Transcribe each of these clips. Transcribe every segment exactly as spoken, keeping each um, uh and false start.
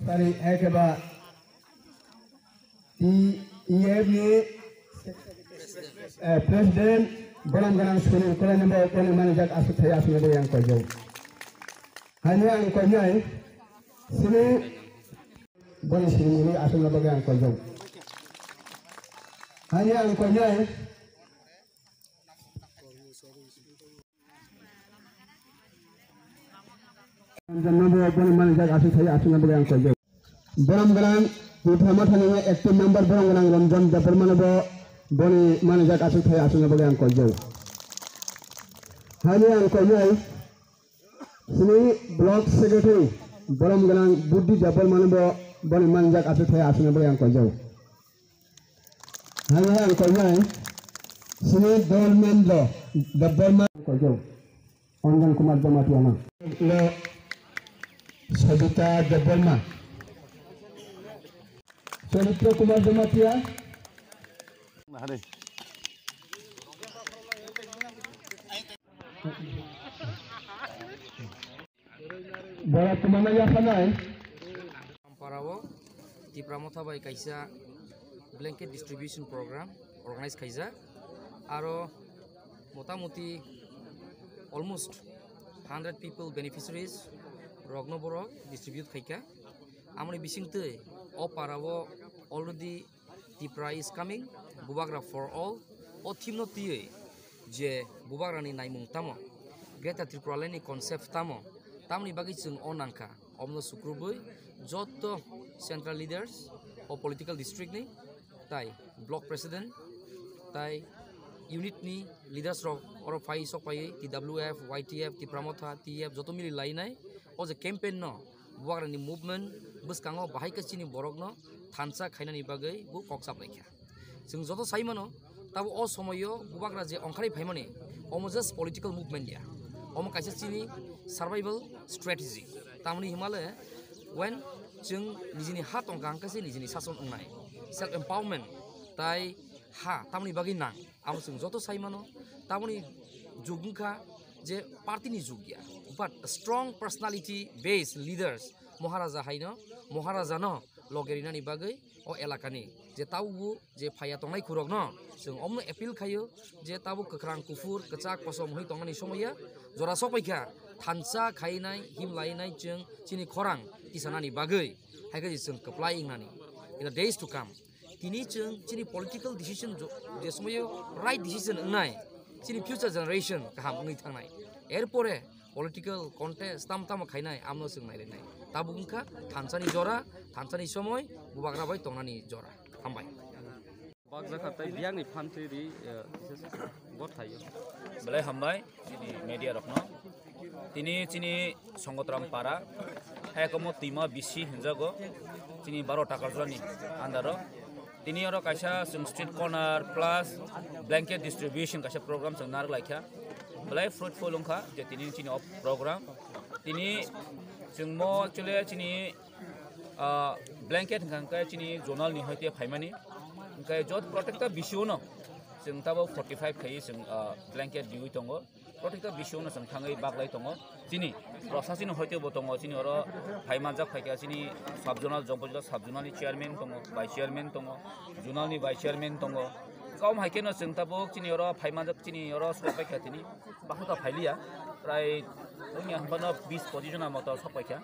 Tari ekeba T E F ni, eh, President Borom Ganang Sunil Kolai ni bo boni manijak aswk thai aswk ni bo yang koijak. Hani ang koinai sini boni sini ni aswk ni bo yang koijak. Hani ang koinai Jangan boleh, boleh mana jaga asli saya asli boleh yang kau. Borom Ganang, Tipra Motha ni active member Borom Ganang Ranjan Debbarma no bo boni mana jaga asli saya asli boleh yang kau. Hani yang kau nyai, sini block secretary Borom Ganang Budi Debbarma no bo boni mana jaga asli saya asli boleh yang kau. Hani yang kau nyai, sini Dharmendra Debbarma kau. Anjan Kumar Jamatia no. Lo Sabita Debbarma. Chaitya Kumar Jamatia. Bora tumana yapanai. Parao Tipra Motha bai kaisa blanket distribution program organize khaijak. Aro motamoti almost hundred people beneficiaries rokno borok distribute khaika. Amoni bisingtwi o parao already Tipra is coming, Bubagra for all. O theme no twiwi je Bubagrani naimung tamo, Greater Tripura Land ni concept tamo, tamoni bagwi chwng o nangkha. Omno sukrubwi joto central leaders o political district ni, tai block president, tai unit ni leaders rok oro phai sok phaiwi T W F, Y T F, Tipra Motha, T F joto mili lainai o je campaign no Bubagrani movement bwskango bahai khe chini borokno thansa khainani bagwi bo kok chap laikha. Chwng joto sai mano, tabo o somoio Bubagra je ongkhorwi phaimani, omo just political movement ya, omo kaisa chini survival strategy. Tamoni himale, when chwng nijini ha tongkha, hwnkhe se nijini sason wngnai, self empowerment, tai ha tamoni bagwi nang. Abo chwng joto sai mano, tamoni jug wngkha je party ni jug ya, but strong personality based leaders, Maharaja haino, Maharaja no logerinani bagwi o elakani je tabukbo je phaiya tongnai khurokno chwng omno appeal khaio je tabuk kwkhwrang kuphur kwchak kosom hwnwi tongnani somoya jora sokpaikha, thansa khainai himlainai chwng chini khorang tisanani bagwi, hai khe chwng kwplai wngnani in the days to come. Tini chwng chini political decision jo-, je somoyo right decision wngnai, chini future generation kaham wngwi thangnai. Erpore political contest tam tamo khainai, amno chwng nailainai. Tabuk wngkha thansani jora, thansani somoi, Bubagra bai tongnani jora. Hambai. Bakjakha tei biyangni phan twi ri, eh, bises bo thaio. Belai hambai chini media rokno. Tini chini Songotram para, hai komo twima bisi hinjago, chini baro Takarjurani andaro. Tini oro kaisa chwng street corner plus blanket distribution kaisa program chwng narwk laikha. Belai fruitful wngkha je tini chini o program. Tini chwng mo actually chini, ah, blanket hwnkha hwnkhe chini zonal ni hoite phaimani. Hwnkhe jot protecta bisio no chwng tabo forty five khai chwng, ah, blanket diwi tongo. Protecta bisio no chwng thangwi baklai tongo. Chini Prasasini hoite bo tongo, chini oro phai manjak phaikha chini sub zonal, Jompo jila sub zonal ni chairman tongo, vice chairman tongo, zonal ni vice chairman tongo. Kaum hai kheno chwng tabuk chini oro phai manjak, chini oro sok paikha tini. Bakhuta phailiya, prai wngya hwnphano bis pochisjona moto sok paikha.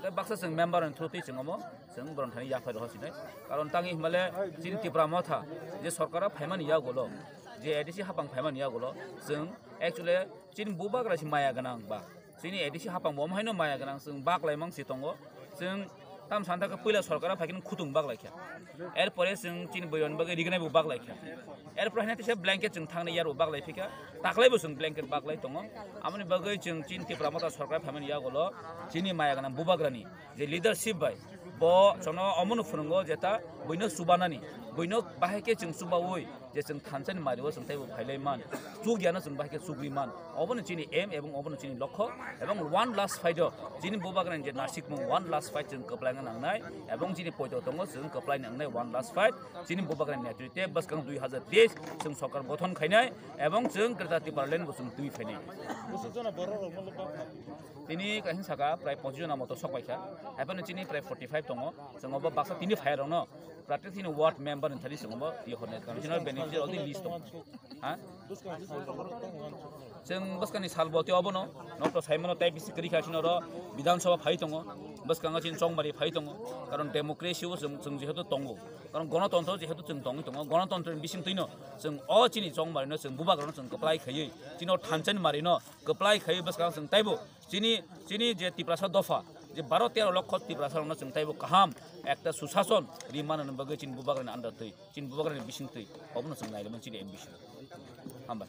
Tei baksa chwng member ni through twi chwng omo chwng borok thani yaphai rohor sinai. Karon tangwi hwnmale chini Tipra Motha je sorkaro phaimani yagulo, je A D C hapang phaimani yagulo, chwng actually chini Bubagra si maya gwnang ba. Chini A D C hapang bo omo haino maya gwnang, chwng baklai mang si tongo. Chwng tam santa khe puila sorkaro phaikhe khutung baklaikha. Erpore chwng chini boyoni bagwi rignai bo baklaikha. Erpore haino tisa blanket chwng thangni yarbo baklai phikha. Taklai bo chwng blanket baklai tongo. Amoni bagwi chwng chini Tipra Motha sorkar phaimani yagulo chini maya gwnang Bubagrani je leadership bai bo chwngno omono phwrwngo je ta buino chubanani, buino bahai khe chwng chubaui je chwng thansani mario chwng teibo phailai man, chukyano chwng bahai khe chugri man. Obono chini aim ebong obono chini lokho ebong one last fight o chini Bubagrani je nasikmung one last fight chwng kwplaina nangnai ebong chini poito tongo chwng kwplaina nangnai one last fight chini Bubagrani netrite bwskang dui hazar teis chwng sorkar gothon khainai ebong chwng Greater Tipraland bo chwng twi phainai. Tini kaisa saka prai ponchish jona moto sok paikha. Haiphano chini prai forty five tongo. Chwng obo baksa tini phai rokno practice ni ward member ni thani chwng obo ye hwnwi conditional beneficiary of the list tongo. Ha? Chwng bwskangni salbo tei obono nokto saimano tei bisi kwrwi kha chini oro Bidhan Sabha phai tongo. Bwskango chini chongmari phai tongo. Karon democracy o chwng, chwng jehetu tongo. Karon gonotontro jehetu chwng tongwi tongo. Gonotontro ni bising twino chwng o chini chongmarino chwng bubagrano chwng kwplai khaiwi chini o thanchani marino kwplai khaiwi bwskang chwng taibo chini, chini je Tiprasa dopha, je baro tero lokho Tiprasa rokno chwng taibo kaham ekta susason rimani bagwi chini bubagrani under twi, chini bubagrani bising twi, obono chwng nailaimani chini ambition. Hambai.